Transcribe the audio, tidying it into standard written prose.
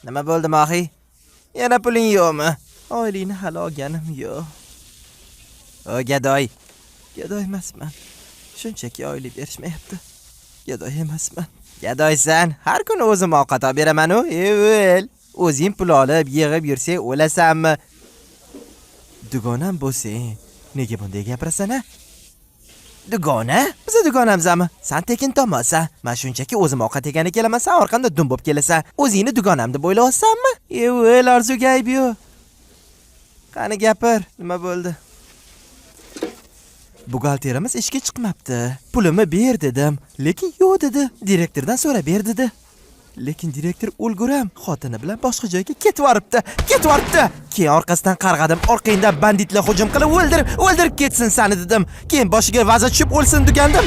Nima bo'ldi, Mohi? Yana puling yo'qmi? Oylikni hali olganim yo'q. O gadoy. Gadoy emasman. Shunchaki oylik berishmayapti. Gadoy emasman. Gadoysan. Har kuni o'zim ovqat olib beraman-u. Evel. O'zing pul olib, yig'ib yursang o'lasanmi? Dugonam bo'lsang, nega bunday gapirasan a? Dugona? Biza dugonamizmi? San tekin tomonsan. Men shunchaki o'zim ovqat yegani kelaman, san orqamda dum bo'lib kelasan. O'zingni dugonam deb o'ylayapsanmi? Evel, orzuga ayb yo'q. Qani gapir, nima bo'ldi? Buxgalterimiz ishga chiqmabdi. Pulimni ber dedim, lekin yo'q dedi. Direktordan so'ra ber dedi. Lekin direktor o'lguram xotini bilan boshqa joyga ketib yuboribdi. Ketib yuboribdi. Keyin orqasidan qarg'adim. Orqangdan banditlar hujum qilib o'ldirib, o'ldirib ketsin sani dedim. Keyin boshiga vaza tushib o'lsin degandim.